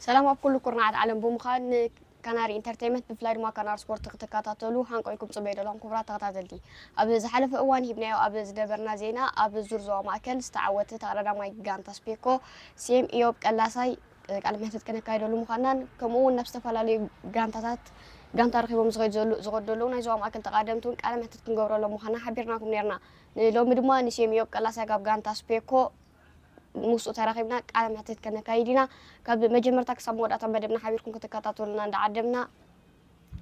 ሰላም ኣብ ኩሉ ኩርናዓት ዓለም ብምዃን ንካናሪ ኢንተርቴይመንት ብፍላይ ድማ ካናሪ ስፖርት ክትከታተሉ ሃንቆይኩም ጽበይ ደሎም ክቡራት ተኸታተልቲ። ኣብ ዝሓለፈ እዋን ሂብናዮ ኣብ ዝደበርና ዜና ኣብ ዙር ዞባ ማእከል ዝተዓወተ ተቐዳዳማይ ጋንታ ስፔኮ ሴም ኢዮብ ቀላሳይ ቃለ መሕትት ከነካይደሉ ምዃናን ከምኡ እውን ናብ ዝተፈላለዩ ጋንታታት ጋንታ ረኺቦም ዝኸዱ ዘለዉ ዝኸዱ ዘለዉ ናይ ዞባ ማእከል ተቐዳደምቲ እውን ቃለ መሕትት ክንገብረሎም ምዃና ሓቢርናኩም ነርና። ንሎሚ ድማ ንሴም ኢዮብ ቀላሳይ ካብ ጋንታ ስፔኮ ምስኡ ተራኺብና ቃለ መሕትት ከነካይድ ኢና። ካብ መጀመርታ ክሳብ መወዳእታ መደብና ሓቢርኩም ክትከታተሉና እንዳዓደምና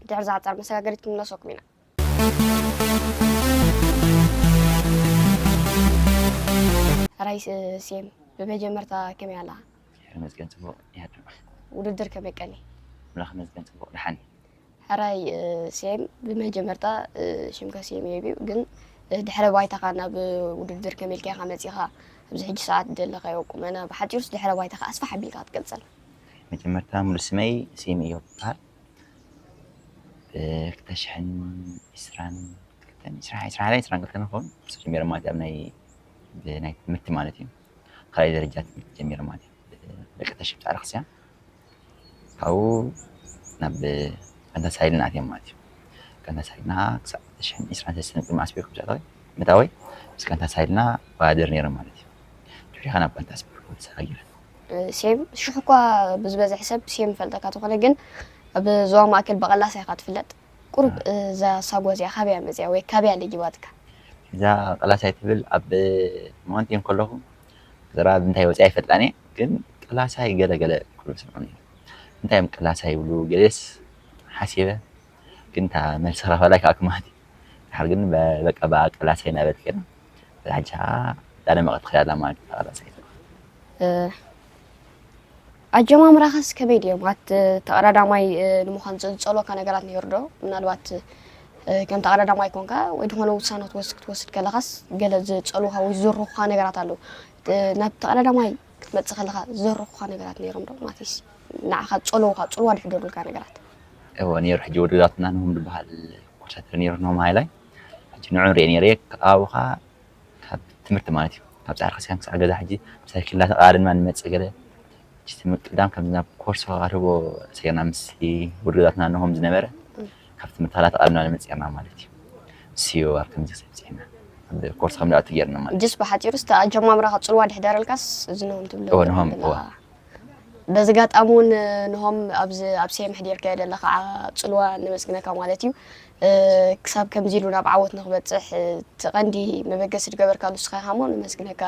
ድሕሪ ዝሓጻር መሰጋገሪት ክንምለሰኩም ኢና። ሕራይ ሴም፣ ብመጀመርታ ከመይ ኣላ? ሕራይ መስገን ጽቡቕ። ውድድር ከመይ ቀኒ? ኣምላኽ መስገን ጽቡቕ፣ ደሓን። ሕራይ ሴም፣ ብመጀመርታ ሽምካ ሴም የብዩ፣ ግን ድሕረ ባይታኻ ናብ ውድድር ከመይ ኢልካ ኢኻ መጺኻ? ኣብዚ ሕጂ ሰዓት ዘለኻዮ ቁመና፣ ብሓጺሩስ ድሕረ ባይታኻ ኣስፋሕ ኣቢልካ ክትገልጸልና? መጀመርታ ሙሉእ ስመይ ሴም እዮብ ይበሃል። ብ2022 ክኸውን ጀሚረ ማለት እዩ። ኣብ ናይ ብናይ ትምህርቲ ማለት እዩ። ካልኣይ ደረጃ ትምህርቲ ጀሚረ ማለት እዩ። ደቂ ተሽብቲ ኣረክስያ ካብኡ ናብ ጋንታ ሳይልና ኣትየ ማለት እዩ። ጋንታ ሳይልና ክሳብ 2023 ቅድሚ ኣስቤ ክብጫታዊ ምታወይ ምስ ጋንታ ሳይልና ወዳደር ነይረ ማለት እዩ። ድሕሪኻ ናብ ጋንታ ስፖርት ተሰጋጊረ። ሴም ሽሕ እኳ ብዝበዝሕ ሰብ ሴም ይፈልጠካ ተኾነ ግን ኣብ ዞባ ማእከል ብቐላሳ ኢኻ ትፍለጥ። ቁሩብ እዛ ሳጓ እዚኣ ካበያ መፅያ ወይ ካበያ ለጊባትካ? እዛ ቀላሳይ ትብል ኣብ ማውንቴን ከለኹ ዘራ ብምንታይ ወፅያ ኣይፈልጣን እየ፣ ግን ቀላሳይ ገለ ገለ ክብሉ ስምዑ ነይሩ። እንታይ እዮም ቀላሳይ ይብሉ ገሌስ ሓሲበ፣ ግን እታ መልሲ ረኸበላ ኣይከኣልኩ ማለት እዩ። ድሓር ግን በ- በቃ ብኣ ቀላሳይ እናበልክ ከይዳ በዛ ሕጂ ከዓ እንዳደመቐት ትኸይድ ኣላ ማለት እዩ። እታ ቀላሳይ ትብል። ኣጀማምራኻስ ከመይ ድዮም? ኣት ተቐዳዳማይ ንምዃን ዝጸልወካ ነገራት ነይሩ ዶ? ምናልባት ከም ተቐዳዳማይ ኮንካ ወይ ዝኾነ ውሳነ ክትወስድ ክትወስድ ከለኻስ ገለ ዝጸልውኻ ወይ ዝዘርኹኻ ነገራት ኣለዉ? ናብ ተቐዳዳማይ ክትመጽእ ከለኻ ዝዘርኹኻ ነገራት ነይሮም ዶ? ማለትስ ንዓኻ ዝጸልውኻ፣ ጽልዋ ዝሕደሩልካ ነገራት? እወ ነይሩ። ሕጂ ወደዳትና ንሆም ዝበሃል ኮርሳተር ነይሩ፣ ንሆም ሃይላይ። ሕጂ ንዑ ንሪኦ ነይረ። ኣብኡ ኸኣ ካብ ትምህርቲ ማለት እዩ። ካብ ጻዕሪ ከሲኻን ክሳዕ ገዛ ሕጂ ብሳይክል እናተቐዳደምና ንመጽእ ገለ። ሕጂ ትምህርቲ ቅዳም ከም ናብ ኮርስ ከቕርቦ ሰይርና ምስ ውድድራትና እንሆም ዝነበረ፣ ካብ ትምህርቲ ካላ ተቐዳዲምና ንመጽእ ኔርና ማለት እዩ። ንሱ እዩ ኣብ ከምዚ ክሳብ በጺሕና። ኣብ ኮርስ ከም ንኣቱ ጌርና ማለት እዩ። ጅስ ብሓጺሩ እስቲ ኣጀማምራኻ ጽልዋ ድሕደረልካስ እዚ ንሆም ትብሎ እወ፣ ንሆም፣ ዘለኻ? እወ። በዚ ኣጋጣሚ እውን ንሆም ኣብዚ ኣብ ሴም ሕዲርካዮ ዘለኻ ጽልዋ ነመስግነካ ማለት እዩ። እ፣ ክሳብ ከምዚ ኢሉ ናብ ዓወት ንክበጽሕ፣ እ፣ እቲ ቀንዲ መበገሲ ዝገበርካሉ ንስኻ ኢኻ እሞ ነመስግነካ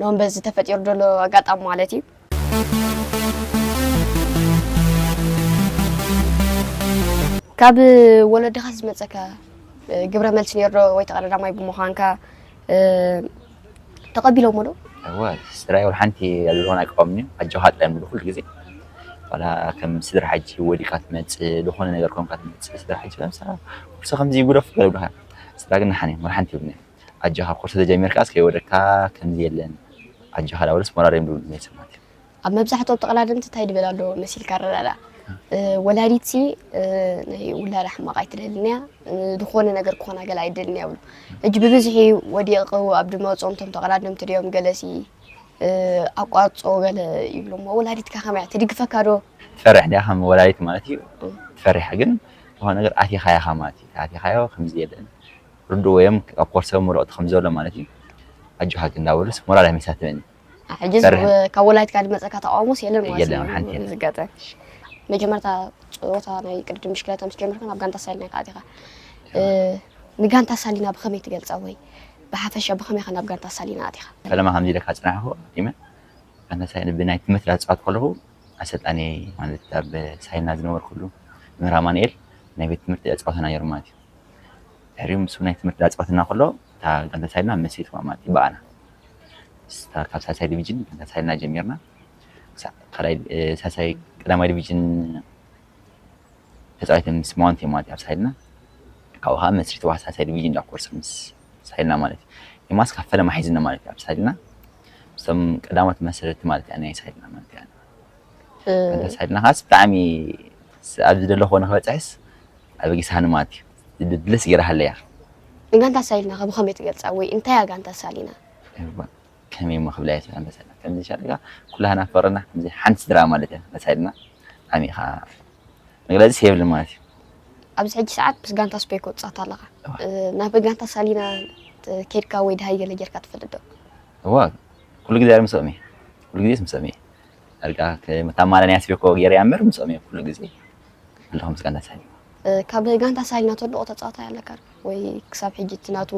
ንሆም በዚ ተፈጢሩ ዘሎ ኣጋጣሚ ማለት እዩ። ካብ ወለድኻ ዝመጸካ፣ እ፣ ግብረ መልሲ ነይሩ ዶ ወይ ተቐዳዳማይ ብምዃንካ፣ እ፣ ተቐቢሎሞ ዶ? እወ፣ ስድራይ ወላ ሓንቲ ኣለኹን ኣይቀወምኒ። ኣጆኻ ጥራይ እዮም ዝብሉ ኩሉ ግዜ። ዋላ ከም ስድራ ሕጂ ወዲቕካ ትመጽእ፣ ዝኾነ ነገር ኮንካ ትመጽእ፣ ስድራ ሕጂ ለምሳሌ ኩርሲ ከምዚ ይጉደፍ ገለ ይብሉኻ። ስድራ ግን ደሓን እዮም፣ ወላ ሓንቲ ይብሉኒ። ኣጆኻ ኩርሲ ተጀሚርካስ ከይወደካ ከምዚ የለን። ኣጆኻ ዳውልስ ሞራል እዮም ዝብሉ ናይ ሰማት። ኣብ መብዛሕትኦም ተቐዳደምቲ እንታይ ድበል ኣሎ መሲልካ ረዳዳ? እ፣ ወላዲትሲ፣ እ፣ ናይ ውላዳ ሕማቕ ኣይትደልን እያ፣ እ፣ ዝኾነ ነገር ክኾና ገለ ኣይደልን እያ ብሉ። ሕጂ ብብዝሒ ወዲቑ ኣብ ድመጾም እቶም ተቐዳደምቲ ድዮም ገለሲ፣ እ፣ ኣቋርጾ ገለ ይብሉ እሞ ወላዲትካ ከመይ እያ? ትድግፈካ ዶ? ትፈርሕ ድያ ከም ወላዲት ማለት እዩ? እ። ትፈርሕ ግን ዝኾነ ነገር ኣቲኻ ኢኻ ማለት እዩ። ኣቲኻዮ ከምዚ የለን። ርድእዎ እዮም ኣብ ኮርሶም ወረቕቲ ከም ዘሎ ማለት እዩ። ኣጆኻ ግን እንዳበሉስ ሞራል ኣይመሳትበኒ። ሕጂ ፈርሕ። ካብ ወላዲትካ ዝመጸካ ተቃውሞስ የለን ማለት የለን፣ እዩ? ሓንቲ የለን። ዝጋጠም። መጀመርታ ጸወታ ናይ ቅድድም ብሽክለታ ምስ ጀመርካ ናብ ጋንታ ሳሊና ኢኻ ኣቲኻ። እ፣ ንጋንታ ሳሊና ብኸመይ ትገልጻ ወይ ብሓፈሻ ብኸመይ ኢኻ ናብ ጋንታ ሳሊና ኣቲኻ? ፈለማ ከምዚ ኢለካ ጽናሕኩ፣ ዲመ፣ ጋንታ ሳሊና ብናይ ትምህርቲ ዳጻወት ከለኹ ኣሰልጣኒ ማለት ኣብ ሳሊና ዝነበርኩሉ መምህር ኣማኑኤል ናይ ቤት ትምህርቲ ኣጻወተና ነይሩ ማለት እዩ። ድሕሪኡ ምስ ናይ ትምህርቲ ዳጻወትና ከሎ እታ ጋንታ ሳሊና መስሪትዋ ማለት እዩ ብኣና። ስታ-፣ ካብ ሳልሳይ ዲቪዥን ጋንታ ሳሊና ጀሚርና። ክሳዕ ካልኣይ፣ እ፣ ሳልሳይ ቀዳማይ ዲቪዥን ተጻዊተ ምስ ማውንቴን ማለት እዩ ኣብ ሳሊና። ካብኡ ከዓ መስሪትዋ ሳልሳይ ዲቪዥን ዳ ኮርስ ምስ ሳሊና ማለት እዩ። የማስ ካብ ፈለማ ሒዝና ማለት እዩ ኣብ ሳሊና። ምስቶም ቀዳሞት መሰረቲ ማለት እዩ ናይ ሳሊና ማለት እዩ። እ፣ ጋንታ ሳሊና ኻስ ብጣዕሚ ስ-፣ ኣብዚ ዘለኹዎ ንክበፅሕስ ኣበጊሳኒ ማለት እዩ። ድልስ ገይራ ሃለያ። ንጋንታ ሳሊና ከ ብኸመይ ትገልጻ ወይ እንታይ እያ ጋንታ ሳሊና? እባ፣ ከመይ እሞ ክብላ እየ ስለ ኣንበሳና። ከምዚ ሻለካ ኩላህና ፈረና፣ ከምዚ ሓንቲ ስድራ ማለት እያ። መሳይድና ብጣዕሚ ኢኻ መግለጺ የብልን ማለት እዩ። ኣብዚ ሕጂ ሰዓት ምስ ጋንታ ስፔኮ ትጻወት ኣለኻ። ናብ ጋንታ ሳሊና ኬድካ ወይ ደሃይ ገለ ጌርካ ትፈልጥ ዶ? እዋ፣ ኩሉ ግዜ ምስኦም እየ። ኩሉ ግዜ ምስኦም እየ። ኣልካ መታማለኒ ኣስቤኮ ገይረ እያ እምበር ምስኦም እየ ኩሉ ግዜ ኣለኹ ምስ ጋንታ ሳሊና። ካብ ጋንታ ሳሊና ተድንቆ ተጻዋታይ ኣለካ ዶ? ወይ ክሳብ ሕጂ እቲ ናቱ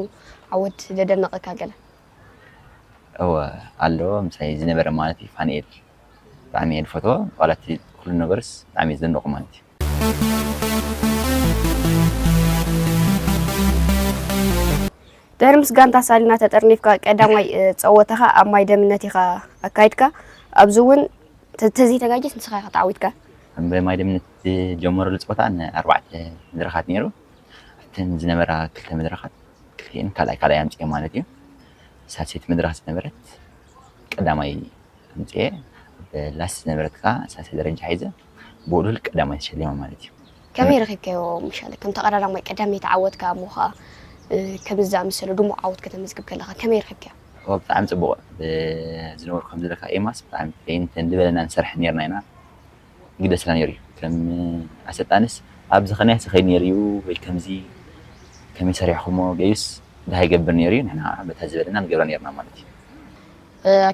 ዓወት ዘደነቀካ ገለ? እወ ኣሎ፣ ምሳይ ዝነበረ ማለት እዩ ፋንኤል። ብጣዕሚ እየ ዝፈትዎ። ዋላ እቲ ኩሉ ነገርስ ብጣዕሚ እየ ዘድንቆ ማለት እዩ። ድሕሪ ምስ ጋንታ ሳሊና ተጠርኒፍካ ቀዳማይ ጸወታኻ ኣብ ማይ ደምነት ኢኻ ኣካይድካ። ኣብዚ እውን ተዘይተጋጊስ ንስኻ ኢኻ ተዓዊትካ። ኣብ ማይ ደምነት ዝጀመረሉ ጸወታ ንኣርባዕተ መድረኻት ነይሩ። ኣብተን ዝነበራ ክልተ መድረኻት ክልቲኤን ካልኣይ ካልኣይ ኣምፅኤ ማለት እዩ። ሳልሰይቲ መድረኽ ዝነበረት ቀዳማይ ኣምፅኤ፣ ላስት ዝነበረት ከዓ ሳልሳይ ደረጃ ሒዘ ብውድድር ቀዳማይ ተሸሊመ ማለት እዩ። ከመይ ረኺብካዮ ምሻለ? ከም ተቐዳዳማይ ቀዳመይቲ ዓወትካ እሞ ኸዓ ከምዚ ዝኣመሰለ ድሙቕ ዓወት ከተመዝግብ ከለኻ ከመይ ረኺብካዮ? እወ፣ ብጣዕሚ ፅቡቕ። ዝነበርኩ ከም ዝለካ ኤማስ ብጣዕሚ ትሬን ተን ዝበለና ንሰርሕ ነርና ኢና። ግደስና ነይሩ እዩ። ከም ኣሰልጣንስ ኣብዚ ኸናይ ስኸይድ ነይሩ እዩ ወይ ከምዚ ከመይ ሰሪሕኩሞ ገዩስ እንታይ ይገብር ነይሩ እዩ። ንሕና በታ ዝበለና ንገብራ ነርና ማለት እዩ።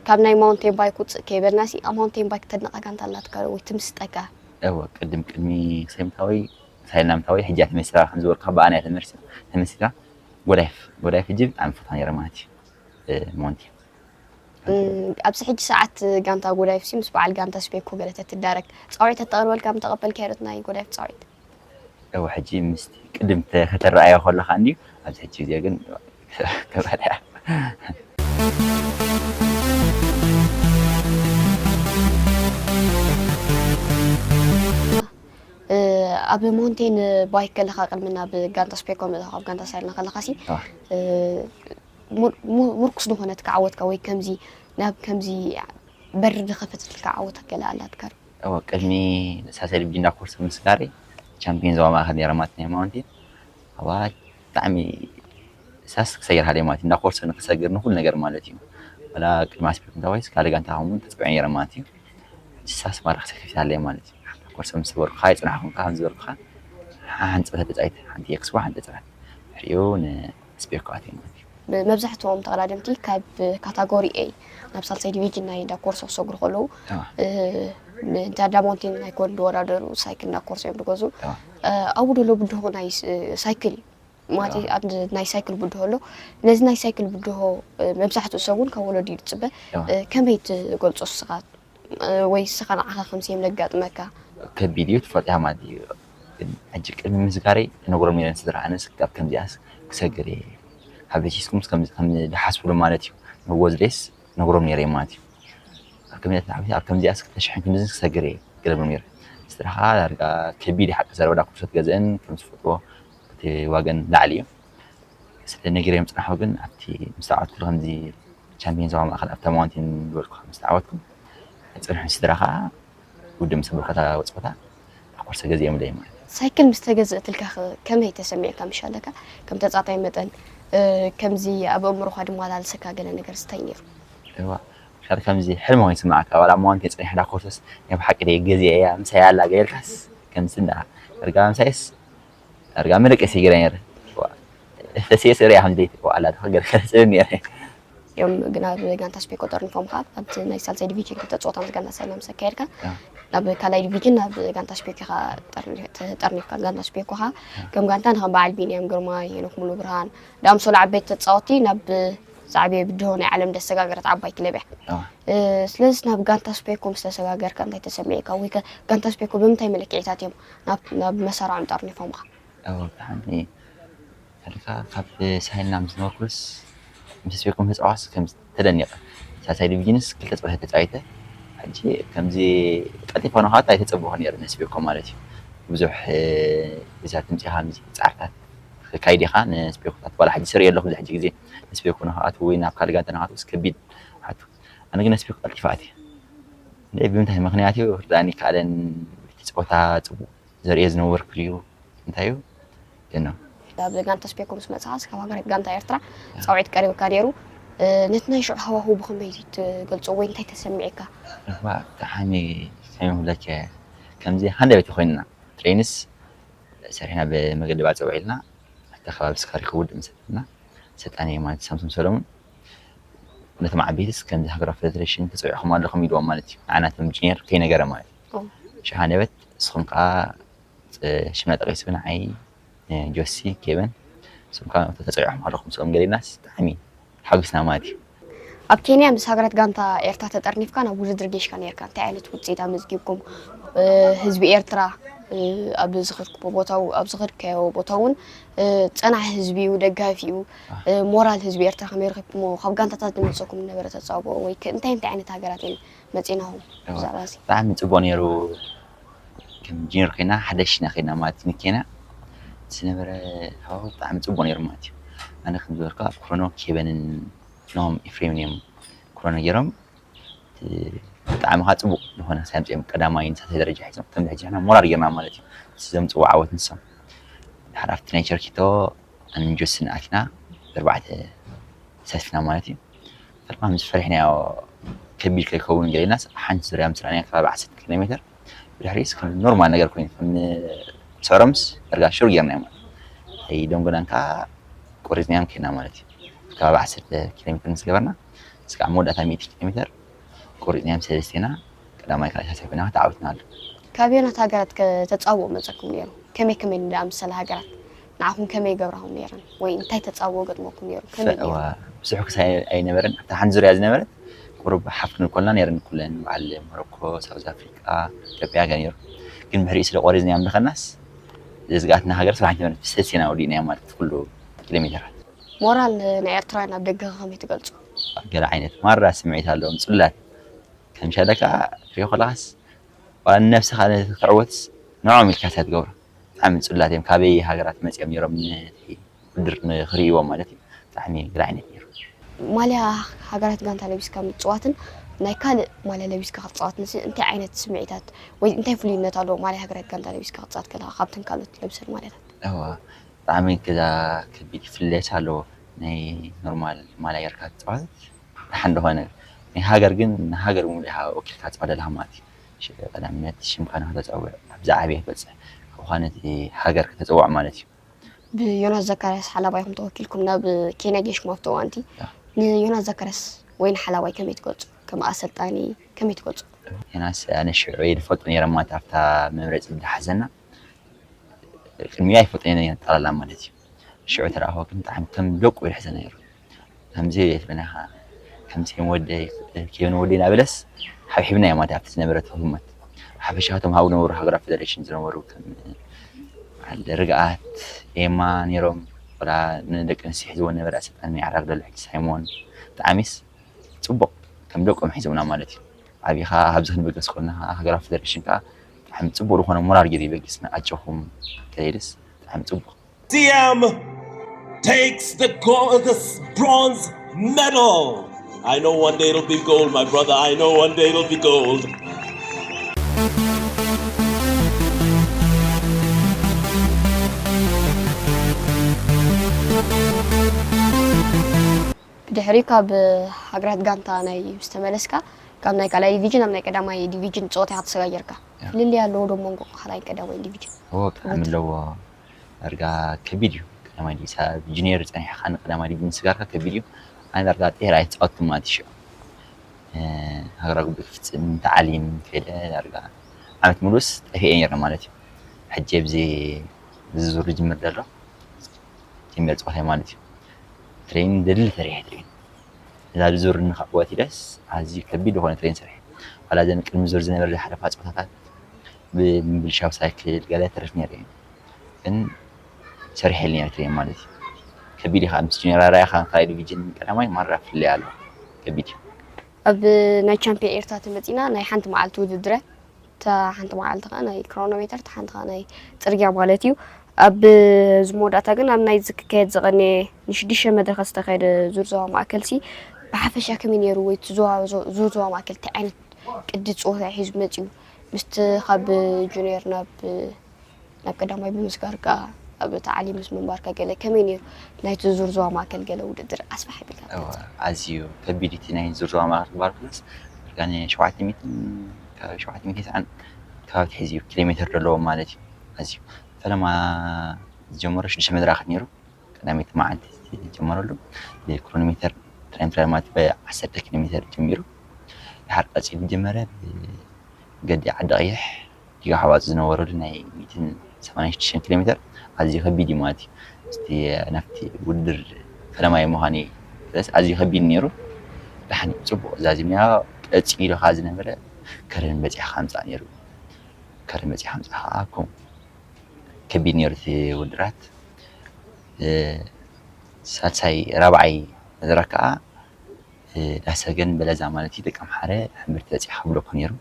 ካብ ናይ ማውንቴን ባይክ ውፅእ ከይበልና ሲ ኣብ ማውንቴን ባይክ ተድንቃ ጋንታ ኣላትካ ወይ ትምስጠካ? እወ ቅድም ቅድሚ ክሰይምታወይ ሳይናምታወይ ሕጂ ተመሲራ ከም ዝበልካ ብኣና ተመሲራ ጎዳይፍ ጎዳይፍ ሕጂ ብጣዕሚ ፈታ ነይረ ማለት እዩ። ማውንቴን ኣብዚ ሕጂ ሰዓት ጋንታ ጎዳይፍ ሲ ምስ በዓል ጋንታ ስፔኮ ገለ ተትዳረግ ፃውዒት ተተቕርበልካ ምተቐበልካዮ ዶ ናይ ጎዳይፍ ፃውዒት? እወ ሕጂ ምስቲ ቅድም ከተረኣዮ ከለኻ እንድዩ ኣብዚ ሕጂ ግዜ ግን ተባልያ። ኣብ ማውንቴን ባይክ ከለኻ ቅድሚ ናብ ጋንታ ስፔኮ ምእታው ካብ ጋንታ ሳይልና ከለኻ ሲ ሙር- ሙር- ሙርኩስ ዝኾነትካ ዓወትካ ወይ ከምዚ ናብ ከምዚ በር ዝኸፈተትልካ ዓወት ገለ ኣላትካ ዶ? እወ ቅድሚ ሳሰሪ ብጅንዳ ኮርስ ምስጋሪ ቻምፒዮን ዞባ ማእኸል ነይረ ማለት ናይ ማውንቴን ኣዋ ብጣዕሚ ሳስ ክሰግር ሃደ ማለት እንዳ ኮርስ ንክሰግር ንኩሉ ነገር ማለት እዩ። ወላ ቅድሚ ኣስፒክ እንታዋይስ ካልእ ጋንታ ከምኡ ተፅውዐ ነይረ ማለት እዩ። ሳስ ማራ ክሰክፊት ሃለየ ማለት እዩ። ኮርስ ምስ ዝበልኩካ ይፅናሕኩም ካብ ዝበልኩካ ሓንቲ ፀፈት ተፃይት ሓንቲ ኤክስፖ ሓንቲ ፀፈት ሕሪኡ ንስፒኮ ኣትዩ ማለት እዩ። መብዛሕትኦም ተቐዳደምቲ ካብ ካታጎሪ ኤ ናብ ሳልሳይ ዲቪዥን ናይ ዳኮርሶ ክሰግሩ ከለዉ እንተ ዳማውንቴን ናይ ኮን ዝወዳደሩ ሳይክል ዳኮርሶ እዮም ዝገዝኡ። ኣብኡ ደሎ ብድሆ ናይ ሳይክል እዩ ማለት ኣብ ናይ ሳይክል ብድሆ ኣሎ። ነዚ ናይ ሳይክል ብድሆ መብዛሕትኡ ሰብ እውን ካብ ወለዱ እዩ ዝፅበ። ከመይ ትገልፆ ንስኻ? ወይ ንስኻ ንዓኻ ከምዚ እዮም ዘጋጥመካ? ከቢድ እዩ ትፈልጥያ ማለት እዩ። ግን ሕጂ ቅድሚ ምስጋረይ ነግሮም ነይረ ንስድራ ኣነስ ካብ ከምዚኣስ ክሰግር እየ ካብ ቤሲስኩምስ ከም ዝሓስብሉ ማለት እዩ። ንወዝደስ ነግሮም ነይረ ማለት እዩ። ኣብ ከምዚኣስ ክልተ ሽሕን ክንድዝን ክሰግር እየ ገለብሎ ነይረ። ስድራኻ ዳርጋ ከቢድ እዩ ሓቂ ዘረባ ዳኩርሰት ገዝእን ከም ዝፈጥዎ እቲ ዋገን ላዕሊ እዩ። ስለ ነጊረዮም ፅናሑ ግን ኣብቲ ምስ ተዓወትኩሉ ከምዚ ቻምፒዮን ዞባ ማእኸል ኣብታ ማውንቴን ዝበልኩ ምስ ተዓወትኩ ፅንሑ ስድራ ከዓ ውድብ ምስ ኣበልኩ እታ ፀወታ ኮርሰ ገዚኦምለይ ማለት እዩ። ሳይክል ምስ ተገዝእትልካ ከ ከመይ ተሰሚዕካ? ምሽ ኣለካ ከም ተፃታይ መጠን ከምዚ ኣብ ኣእምሮኻ ድመላለሰካ ገለ ነገር ስታይ ነይሩ? እዋ ምሻል ከምዚ ሕልሚ ኮይኑ ይስማዓካ ዋላ ማውንቴን ፅኒሕ ዳ ኮርሰስ ናይ ብሓቂ ደይ ገዚአ እያ ምሳይ ኣላ ገይርካስ ከምዚ እንዳ ርጋ ምሳይስ ዳርጋ መደቀሲ ገይረ ነይረ። ተስየ ስእለ እያ ከምዚ ደይቲ ዋላ ተኸገር ስእለ ነይረ። እዮም ግን ኣብ ጋንታ ስፔኮ ጠርኒፎምካ ኣብቲ ናይ ሳልሳይ ዲቪዥን ክልተ ፀወታ ምስ ጋንታ ሳይና ምስ ኣካየድካ ናብ ካልኣይ ዲቪዥን ናብ ጋንታ ስፔኮ ኢኻ ጠርኒፍካ ጋንታ ስፔኮ ኻ ከም ጋንታ ንከም በዓል ቢንያም ግርማ ሄኖክ ሙሉ ብርሃን ዳኣምሰሉ ዓበይቲ ተፃወቲ ናብ ዝዓበየ ብድሆ ናይ ዓለም ዘሰጋገረት ዓባይ ክለብ እያ ስለዚ ናብ ጋንታ ስፔኮ ምስ ተሰጋገርካ እንታይ ተሰሚዕካ ወይ ጋንታ ስፔኮ ብምንታይ መለክዒታት እዮም ናብ መሳርዖም ጠርኒፎምኻ እወ ብጣዕሚ ከልካ ካብ ሳይና ምስ ነበርኩስ ምስ ስቤኩም ተፃዋስ ከም ተደኒቐ ሳልሳይ ዲቪዥንስ ክልተ ፀወታ ተፃዊተ ሕጂ ከምዚ ቀልጢፈ ንኻት ኣይተፀበኹ ነይረ ንስቤኮ ማለት እዩ ብዙሕ ግዜታት ትምፂኻ ምዚ ፃዕርታት ክካይድ ኢኻ ንስቤኮታት ዋላ ሕጂ ስርኢ ኣለኹ ብዙሕ ግዜ ንስቤኮ ንኽኣት ወይ ናብ ካልእ ጋንታ ንኽኣት ውስ ከቢድ ኣቱ ኣነ ግን ነስቤኮ ቀልጢፈ ኣትየ ብምንታይ ምክንያት እዩ ርዳእኒ ካለን እቲ ፀወታ ፅቡቅ ዘርእዮ ዝነበርኩ ድዩ እንታይ እዩ ግን ኣብ ጋንታ ስፔኮ ምስ መፅኻስ ካብ ሃገር ጋንታ ኤርትራ ፃውዒት ቀሪብካ ነይሩ ነቲ ናይ ሽዑ ሃዋህው ብኸመይ ትገልጾ ወይ እንታይ ተሰሚዕካ? እዋ ብጣዕሚ ከመይ ክብለኪ፣ ከምዚ ሃንደበት ኮይንና ትሬንስ ሰሪሕና ብመገዲ ባጽዕ ውዒልና ኣብቲ ከባቢ ስካሪ ክውድእ ምስ በልና ሰልጣኒ ማለት ሳምሶም ሰለሙን ነቶም ዓበይትስ ከምዚ ሃገራዊ ፌደሬሽን ተጸዊዕኹም ኣለኹም ኢልዎም ማለት እዩ። ንዓና እቶም ጁኒየር ከይነገረ ማለት እዩ። ሽዑ ሃንደበት ንስኹም ከዓ ሽምና ጠቒሱ ንዓይ ጆሲ ኬቨን ንስኹም ከዓ ተጸዊዕኹም ኣለኹም ስኦም ገሊናስ ብጣዕሚ ሓጒስና ማለት እዩ። ኣብ ኬንያ ምስ ሃገራት ጋንታ ኤርትራ ተጠርኒፍካ ናብ ውድድር ጌሽካ ነርካ። እንታይ ዓይነት ውፅኢት ኣመዝጊብኩም? ህዝቢ ኤርትራ ኣብ ዝኸድክዎ ቦታ ኣብ ዝኸድካዮ ቦታ እውን ፀናሒ ህዝቢ እዩ፣ ደጋፊ እዩ። ሞራል ህዝቢ ኤርትራ ከመይ ረኺብኩሞ? ካብ ጋንታታት ዝመፀኩም ዝነበረ ተፃብኦ ወይ እንታይ እንታይ ዓይነት ሃገራት እየን መፂናኹም? ብዛዕባ እዚ ብጣዕሚ ፅቡቅ ነይሩ። ከም ጁኒየር ኮይና ሓደሽና ኮይና ማለት ንኬና ዝነበረ ሃዋሁ ብጣዕሚ ፅቡቅ ነይሩ ማለት እዩ። ኣነ ከም ዝበልኩ ኣብ ክሮኖ ኬበንን ኖም ኤፍሬምን እዮም ክሮኖ ገይሮም። ብጣዕሚ ከዓ ፅቡቅ ዝኾነ ክሳብ ምፅኦም ቀዳማይ ንሳተይ ደረጃ ሒዞም ከም ሕጂ ንሕና ሞራል ገይርና ማለት እዩ። ዘምፅዎ ዓወት ንሶም ድሓር ኣብቲ ናይ ቸርኪቶ ኣንጆስን ኣቲና ብኣርባዕተ ሰልፍና ማለት እዩ። ፈለማ ምስ ፈሪሕናዮ ከቢድ ከይከውን ገሊናስ ሓንቲ ዙርያ ምስ ረኣናዮ ከባቢ ዓሰርተ ኪሎ ሜትር ብድሕሪስ ከም ኖርማል ነገር ኮይኑ ከም ንስዕሮምስ ዳርጋ ሽር ጌርናዮ ማለት እዩ። ኣይደንጎናን ከዓ ቆሪፅናዮም ከይና ማለት እዩ። ከባቢ ዓሰርተ ኪሎ ሜትር ምስ ገበርና እስካዕ መወዳእታ ሚእቲ ኪሎ ሜትር ቆሪፅናዮም ሰለስቴና ቀዳማይ ካልኣይ ሳልሳይ ኮይና ተዓዊትና ኣሎ። ካብ ኣየኖት ሃገራት ከ ተፃብኦ መፀኩም ነይሩ? ከመይ ከመይ ዝኣምሰላ ሃገራት ንዓኹም ከመይ ይገብራኹም ነይረን ወይ እንታይ ተፃብኦ ገጥመኩም ነይሩ? ከመይ ነይሩ? እዋ ብዙሕ ክሳይ ኣይነበረን። ኣብታ ሓንቲ ዙርያ ዝነበረት ቁሩብ ሓፍ ክንብል ኮልና ነይረን ኩለን በዓል ሞሮኮ፣ ሳውዝ ኣፍሪቃ፣ ኢትዮጵያ ገ ነይሩ። ግን ብድሕሪኡ ስለ ቆሪፅናዮም ንኸናስ ዘዝግኣትና ሃገር ስራሕ ኣይነበረት። ብሰልሴና ወዲእናዮ ማለት ኩሉ ኪሎ ሜትራት። ሞራል ናይ ኤርትራውያን ኣብ ደገ ከመይ ትገልጾ? ገለ ዓይነት ማራ ስምዒት ኣለዎም ጽላት ከም ሻለካ ሪኦ ከለኻስ ዋላ ንነብስኻ ተዕወትስ ንዕኦም ኢልካ ስለ ትገብሮ ብጣዕሚ ጽላት እዮም። ካበይ ሃገራት መጺኦም ነይሮም ነቲ ውድድር ንኽርእይዎ ማለት እዩ። ብጣዕሚ ገለ ዓይነት ነይሩ። ማልያ ሃገራት ጋንታ ለቢስካ ምጽዋትን ናይ ካልእ ማልያ ለቢስካ ክትጻወትን ሲ እንታይ ዓይነት ስምዒታት ወይ እንታይ ፍሉይነት ኣለዎ? ማልያ ሃገራት ጋንታ ለቢስካ ክትጻወት ከለኻ ካብተን ካልኦት ትለብሰን ማልያታት? እዋ ብጣዕሚ ገዛ ከቢድ ፍልልያት ኣለዎ። ናይ ኖርማል ማልያ ጌርካ ክትጻወት ደሓን ዝኾነ ናይ ሃገር ግን ንሃገር ብምሉእ ኢኻ ወኪልካ ትጻወት ዘለኻ ማለት እዩ። ሽ- ቀዳምነት ሽምካ ንክተጸውዕ ኣብ ዝዓበየ ክትበጽሕ ካብ ዝኾነ እቲ ሃገር ከተጸውዕ ማለት እዩ። ብዮናስ ዘካርያስ ሓላባይኹም ተወኪልኩም ናብ ኬንያ ጌሽኩም ኣብቲ እዋንቲ ንዮናስ ዘካርያስ ወይ ንሓላባይ ከመይ ትገልጹ? ከም ኣሰልጣኒ ከመይ ትገልጹ? ዮናስ ኣነ ሽዑ እየ ዝፈልጦ ነይረ ማለት ኣብታ መምረፂ ዝሓዘና ቅድሚኡ ኣይፈልጦ ነይረ ጠቕላላ ማለት እዩ። ሽዑ ተረኣኹ ግን ብጣዕሚ ከም ደቁ ይሕዘ ነይሩ። ከምዚ የትበናኻ ከምዚ ኬን ወደይ ኬን ወደይ ናበለስ ሓብሒብና እዮም ኣብቲ ዝነበረ ተህመት ሓፈሻ እቶም ኣብኡ ዝነበሩ ሃገራት ፌደሬሽን ዝነበሩ ከም በዓል ርግኣት ኤማ ነይሮም ወላ ንደቂ ኣንስትዮ ሒዝዎ ነበረ ኣሰልጣኒ ዓራግ ደሎ ሕጂ ሳይሞን ብጣዕሚስ ፅቡቕ ከም ደቆም ሒዞምና ማለት እዩ። ዓቢኻ ኣብዚ ክንበገስ ከለና ከዓ ሃገራዊ ፌደሬሽን ከዓ ብጣዕሚ ፅቡቕ ዝኾነ ሞራል ገይሩ ይበግስና ኣጆኹም ከይድስ ብጣዕሚ ፅቡቕ T M takes the gold, the bronze medal. I know one day it'll be gold, my brother. I know one day it'll be gold. ብድሕሪ ካብ ሃገራት ጋንታ ናይ ዝተመለስካ ካብ ናይ ካልኣይ ዲቪዥን ናብ ናይ ቀዳማይ ዲቪዥን ፀወታ ኢኻ ተሰጋጊርካ። ፍልልይ ኣለዎ ዶ መንጎ ካልኣይን ቀዳማይን ዲቪዥን? እዎ ብጣዕሚ ኣለዎ። ዳርጋ ከቢድ እዩ። ቀዳማይ ዲቪ- ሳብ ጁኒየር ፀኒሕካ ንቀዳማይ ዲቪ ምስጋርካ ከቢድ እዩ። ኣነ ዳርጋ ጤራ ኣይተፃወትኩ ማለት እዩ። ሽዑ ሃገራዊ ጉባኤ ክፍፅም ተዓሊም ከይደ ዳርጋ ዓመት ሙሉስ ጠፊኤ ነይረ ማለት እዩ። ሕጂ ኣብዚ እዚ ዙር ዝጅምር ዘሎ ጀሚረ ፀወታይ ማለት እዩ። ትሬኒንግ ደልል ሰሪሐ ትሬኒንግ እዛ ዙር ንክዕወት ኢለስ ኣዝዩ ከቢድ ዝኾነ ትሬን ሰሪሐ። ዋላ እዘን ቅድሚ ዙር ዝነበረ ዝሓለፋ ፀወታታት ብምብልሻው ሳይክል ገለ ተረፍ ነይረ እየ። ግን ሰሪሐ ኢለ ነይረ ትሬን ማለት እዩ። ከቢድ ኢኻ ምስ ጁኒየር ኣራያ ኢኻ ካልኣይ ዲቪዥን ቀዳማይ ማራ ፍልይ ኣሎ። ከቢድ እዩ። ኣብ ናይ ቻምፒዮን ኤርትራ ተመፂና ናይ ሓንቲ መዓልቲ ውድድረ እታ ሓንቲ መዓልቲ ከዓ ናይ ክሮኖሜተር እታ ሓንቲ ከዓ ናይ ፅርግያ ማለት እዩ። ኣብ እዚ መወዳእታ ግን ኣብ ናይ ዝክካየድ ዝቐነየ ንሽዱሽተ መድረኻት ዝተኻየደ ዙር ዞባ ማእከል ሲ ብሓፈሻ ከመይ ነይሩ ወይ እቲ ዞባ ዞ- ዙር ዞባ ማእከል እንታይ ዓይነት ቅዲ ፀወታ ሒዙ መፂኡ ምስቲ ካብ ጁኒየር ናብ ናብ ቀዳማይ ብምስጋር ከዓ ኣብ ታዕሊም ምስ ምንባርካ ገለ ከመይ ነይሩ? ናይቲ ዙር ዞባ ማእከል ገለ ውድድር ኣስፍሕ ኣቢልካ እወ፣ ክትገልጾ? ኣዝዩ ከቢድ እቲ ናይ ዙር ዞባ ማእከል ክበሃል ከሎስ፣ ዳርጋ ን ሸውዓተ ሚእትን፣ ካብ ሸውዓተ ሚእትን ሰብዓን ከባቢ ትሕዚ እዩ፣ ኪሎ ሜተር ዘለዎ ማለት እዩ። ኣዝዩ ፈለማ ዝጀመሮ ሽዱሽተ መድረኻት ነይሩ። ቀዳመይቲ መዓልቲ ዝጀመረሉ ብክሮኖ ሜተር ትራይም ትራያል ማለት ብዓሰርተ ኪሎ ሜተር ጀሚሩ፣ ድሓር ቀጺሉ ዝጀመረ ብገዲ ዓዲ ቀይሕ ዲጋ ሓዋፅ ዝነበረሉ ናይ ሚእትን ሰማንያን ሽዱሽተን ኪሎ ሜተር ኣዝዩ ከቢድ እዩ ማለት እዩ። ምስቲ ናብቲ ውድድር ፈለማይ ምዃነይ ስለዚ ኣዝዩ ከቢድ ነይሩ። ደሓን እዩ፣ ጽቡቕ ዛዚምያ ቀጺሉ ከኣ ዝነበረ ከረን በጺሕካ ምጻእ ነይሩ። ከረን በጺሕካ ምጻእ ከኣ ከምኡ ከቢድ ነይሩ እቲ ውድራት። እ፣ ሳልሳይ ራብዓይ መድረኽ ከኣ እ፣ ዳሰገን በለዛ ማለት እዩ ደቂ ኣምሓረ ሕምብርቲ በጺሕካ ብሎኮ ነይሩ።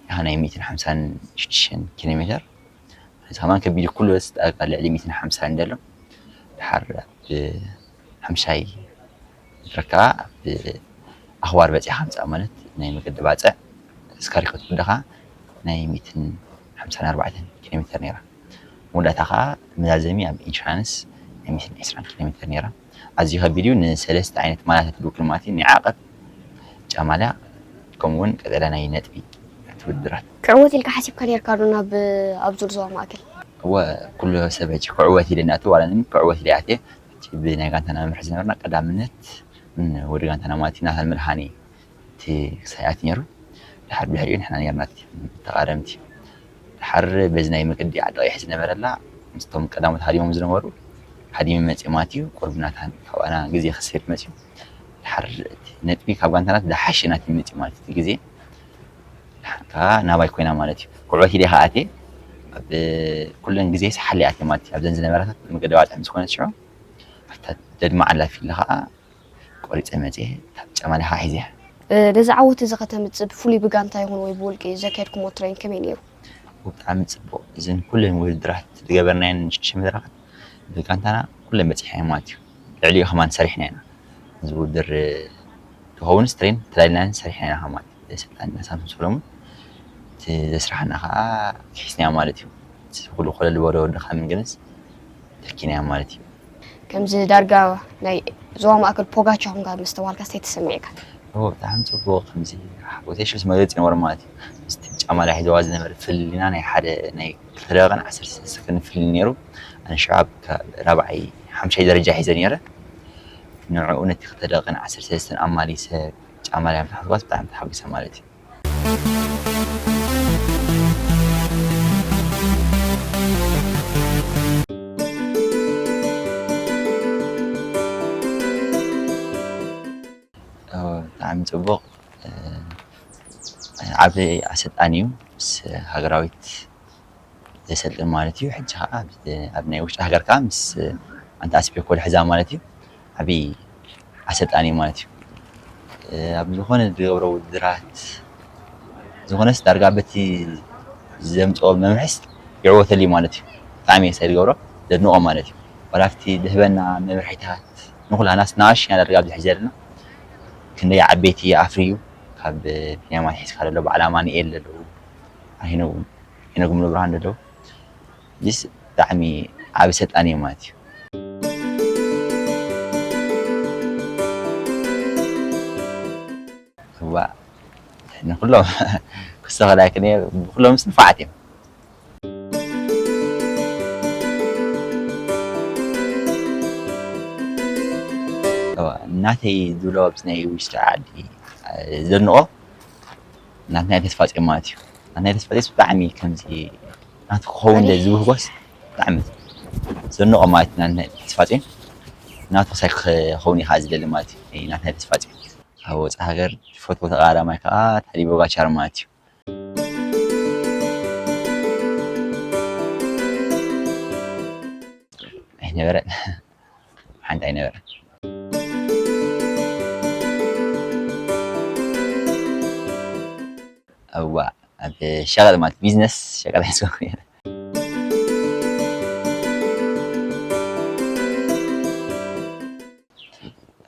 ያው ናይ ሚእትን ሓምሳን ሽዱሽተን ኪሎ ሜተር እዚ ከማን ከቢድ ኩሉ በስ ጣቃ ልዕሊ ሚእትን ሓምሳን ደሎ። ድሓር ኣብ ሓምሻይ መድረኽ ከኣ ኣብ ኣኽባር በጺሕካ ምጻእ ማለት ናይ መገዲ ባጽዕ እስካሪኮ ትብደኻ ናይ ሚእትን ሓምሳን ኣርባዕተን ኪሎ ሜተር ነይራ። መወዳእታ ከኣ መዛዘሚ ኣብ ኢንሹራንስ ናይ ሚእትን ዕስራን ኪሎ ሜተር ነይራ። ኣዝዩ ከቢድ እዩ። ንሰለስተ ዓይነት ማልያታት ትብክል ማለት እዩ። ናይ ዓቐብ ጫማልያ ከምኡ እውን ቀጠልያ ናይ ነጥቢ ትውድራት። ክዕወት ኢልካ ሓሲብካ ነርካ ዶ ናብ ኣብ ዙር ዞባ ማእከል? እወ፣ ኩሉ ሰብ ሕጂ ክዕወት ኢለ እናእትው ዋላ ንኒ ክዕወት ኢለ ኣትየ። ሕጂ ብናይ ጋንታና መምርሒ ዝነበርና ቀዳምነት ን-፣ ወዲ ጋንታና ማለት እዩ ናታን መድሃኔ እቲ ክሳይ ኣትዩ ነይሩ። ድሓር ብድሕሪኡ ንሕና ነርና እቲ ተቓደምቲ። ድሓር በዚ ናይ መገዲ ዓዲ ቀይሕ ዝነበረላ ምስቶም ቀዳሞት ሃዲሞም ዝነበሩ ሃዲሙ መፅኡ ማለት እዩ። ቁርብ ናታን ካብኣና ግዜ ክስር መፅኡ። ድሓር እቲ ነጥቢ ካብ ጋንታናት ዝሓሸ ናት መፅኡ ማለት እቲ ግዜ። ድሓር ከዓ ናባይ ኮይና ማለት እዩ። ክዕወት ኢለ ከዓ ኣትየ። ኣብ ኩለን ግዜ ሰሓለ ኣትየ ማለት እዩ። ኣብዘን ዝነበራታት መገዲ ባፅዕ ምስ ኮነት ሽዑ ኣብታ ደድማ ዓላፊ ኢለ ከዓ ቆሪፀ መፅየ። እታ ጫማ ኢለ ከዓ ሒዘያ። ነዚ ዓወት እዚ ከተምፅእ ብፍሉይ ብጋንታ ይኹን ወይ ብውልቂ ዘካየድኩሞ ትሬን ከመይ ነይሩ? ብጣዕሚ ፅቡቕ። እዘን ኩለን ውድድራት ዝገበርናየን ሽዱሽተ መድረኻት ብጋንታና ኩለን በፂሕና ማለት እዩ። ልዕሊኡ ከማን ሰሪሕና ኢና። እዚ ውድድር ዝኸውን ስትሬን ተላሊናን ሰሪሕና ኢና ከማን። ሰልጣንና ሳምሶን ሰሎሞን እቲ ዘስራሕና ከዓ ክሒስናዮ ማለት እዩ። እቲ ኩሉ ኮለል ዝበሎ ድኻምን ግንስ ተኪናዮ ማለት እዩ። ከምዚ ዳርጋ ናይ ዞባ ማእከል ፖጋቻ ኮንካ ምስተባሃልካ እንታይ ተሰሚዕካ? ኦ፣ ብጣዕሚ ጽቡቕ። ከምዚ ሓጎሰይ ሽስ መግለጺ ይነበሮ ማለት እዩ። ምስቲ ጫማ ላይ ሒዘዋ ዝነበረ ፍልልይና ናይ ሓደ ናይ ክልተ ደቂቕን ዓሰርተ ሰለስተ ሰከንድ ፍልልይ ነይሩ። ኣነ ሽዑ ኣብ ከ-፣ ራብዓይ ሓምሻይ ደረጃ ሒዘ ነይረ። ንዕኡ ነቲ ክልተ ደቂቕን ዓሰርተ ሰለስተን ኣማሊሰ ጫማ ላይ ምስ ሓዝኳስ ብጣዕሚ ተሓጒሰ ማለት እዩ። ኦ፣ ብጣዕሚ ጽቡቕ። እ፣ ዓቢ ኣሰልጣኒ እዩ። ምስ ሃገራዊት ዘሰልጥን ማለት እዩ። ሕጂ ኸዓ ኣብ፣ ኣብ ናይ ውሽጢ ሃገር ከኣ ምስ ኣንታ ኣስቤኮ ዝሕዛ ማለት እዩ። ዓቢ ኣሰልጣኒ እዩ ማለት እዩ። እ፣ ኣብ ዝኾነ ዝገብሮ ውድድራት፣ ዝኾነስ ዳርጋ በቲ ዘምጽኦ መምርሕስ ይዕወተሉ እዩ ማለት እዩ። ብጣዕሚ እየ ሳይ ዝገብሮ፣ ዘድንቖ ማለት እዩ። ዋላ ኣብቲ ዝህበና መምርሒታት ንኹላናስ ንኣሽና ዳርጋ ኣብዚ ሕጂ ዘለና ክንደይ ዓበይቲ ኣፍርዩ፣ ካብ ቢንያም ኣትሒዝካ ዘሎ በዓል ኣማኑኤል ዘለዉ፣ ኣነ እውን ሄኖክ ሙሉብርሃን ዘለዉ፣ እዚስ ብጣዕሚ ዓቢ ሰልጣን እዩ ማለት እዩ። እዋእ፣ ንኹሎም ክስተኸላክን እየ፣ ብኹሎምስ ንፉዓት እዮም። እዋ፣ ናተይ ዝብሎ ኣብዚ ናይ ውሽጢ ዓዲ ዘድንቖ ናትና ተስፋጽዮን ማለት እዩ። ናትና ተስፋጽዮን ብጣዕሚ ከምዚ ናቱ ክኸውን ደ ዝብህጎስ ብጣዕሚ ዘንቆ ማለት እዩ። ናትና ተስፋጽዮን ናቱ ክሳይ ክኸውን ኢኻ ዝደሊ ማለት እዩ። ናትና ተስፋጽዮን ኣብ ወፃኢ ሃገር ዝፈትዎ ተቓዳማይ ከዓ ታዲ ቦጋቻር ማለት እዩ። ኣይነበረን። ሓንቲ ኣይነበረን። እዋ፣ ኣብ ሸቐጥ ማለት ቢዝነስ ሸቐጥ ኣይስኮንኩ ነይረ።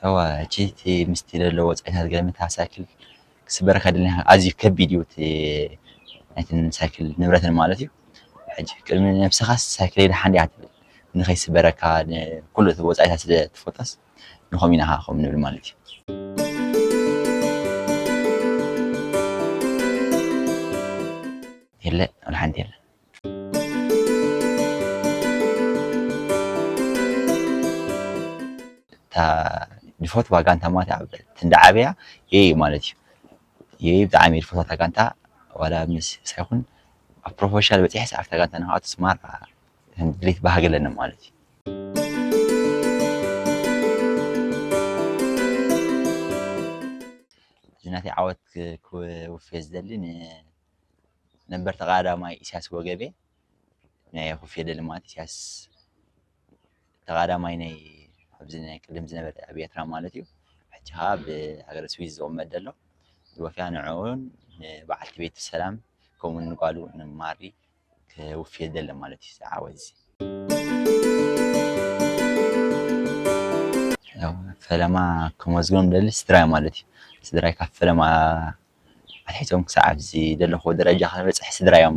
እዋ፣ እቺ እቲ ምስቲ ዘለዎ ጻይታት ገለ ምታ ሳይክል ክስበረካ ድልና ኣዝዩ ከቢድ እዩ። እቲ ናይትን ሳይክል ንብረትን ማለት እዩ። ሕጂ ቅድሚ ነብስኻስ ሳይክል ደሓን ድያ ትብል። ንኸይስበረካ፣ ንኩሉ እቲ ወጻኢታት ስለ ትፈልጦስ፣ ንኸም ኢና ኸዓ ከም ንብል ማለት እዩ። የለ፣ ወላ ሓንቲ የለ። እታ ዝፈትዋ ጋንታ ማለት ኣብ ክንዲ ዓብያ የይ ማለት እዩ። የይ ብጣዕሚ ዝፈትዋ እታ ጋንታ፣ ዋላ ምስ ሳይኹን ኣብ ፕሮፌሽናል በጺሐ ኣብታ ጋንታ ንኽኣቱ ስማር ድሌት ባህግ ኣለኒ ማለት እዩ። እዚ ናተይ ዓወት ክ-፣ ክውፌ ዝደሊ ንነበር ተቐዳማይ ኢሳያስ ወገቤ ናይ ኩፌ ደሊ ማለት ኢሳያስ ተቐዳማይ ናይ ኣብዚ ናይ ቅድም ዝነበረ ኣብ ኤርትራ ማለት እዩ። ሕጂ ኸዓ ብሃገረ ስዊዝ ዝቕመጥ ዘሎ ዝወፍያ ንዕኡን ንበዓልቲ ቤቱ ሰላም ከምኡ ንጓሉ ንማሪ ክውፍየ ደለ ማለት እዩ። እዚ ዓወት እዚ ያው ፈለማ ከመዝግቦም ደሊ ስድራይ ማለት እዩ። ስድራይ ካብ ፈለማ ኣትሒዞም ክሳዕ ኣብዚ ዘለኹዎ ደረጃ ከበፅሕ ስድራይ እዮም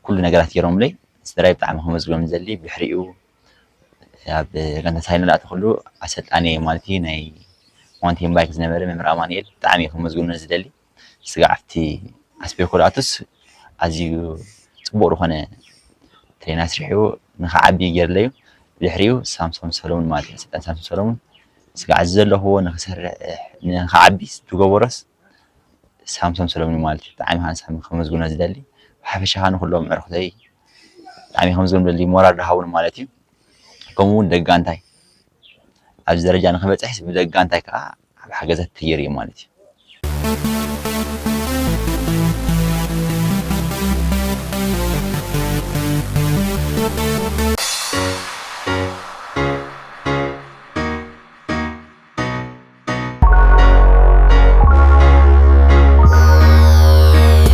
ኩሉ ነገራት ገይሮምለይ። ስድራይ ብጣዕሚ ከመዝግቦም ዝደሊ ብድሕሪኡ ኣብ ጋንታ ሳይነል ኣተኹሉ ኣሰልጣኒ ማለት እዩ ናይ ማውንቴን ባይክ ዝነበረ መምህር ኣማኑኤል ብጣዕሚ እዩ ከመዝግኖ ዝደሊ። ስጋዕ ኣብቲ ኣስቤኮ ዝኣቱስ ኣዝዩ ጽቡቕ ዝኾነ ትሬን ኣስሪሑ ንኽዓቢ ገይርለዩ። ብድሕሪኡ ሳምሶም ሰሎሙን ማለት እዩ። ኣሰልጣኒ ሳምሶም ሰሎሙን ስጋዕ እዚ ዘለኽዎ ንኽሰርሕ፣ ንኽዓቢ ዝገበሮስ ሳምሶም ሰሎሙን ማለት እዩ። ብጣዕሚ ሃንሳም ከመዝግኖ ዝደሊ። ብሓፈሻ ኸኣ ንኹሎም ኣዕሩኽተይ ብጣዕሚ ከመዝግኖ ዝደሊ ሞራል ዝሃቡኒ ማለት እዩ። ከምኡ እውን ደጋንታይ ኣብዚ ደረጃ ንኽበጽሕስ ብደጋንታይ ከኣ ዓቢ ሓገዛት ተገይሩ እዩ ማለት እዩ።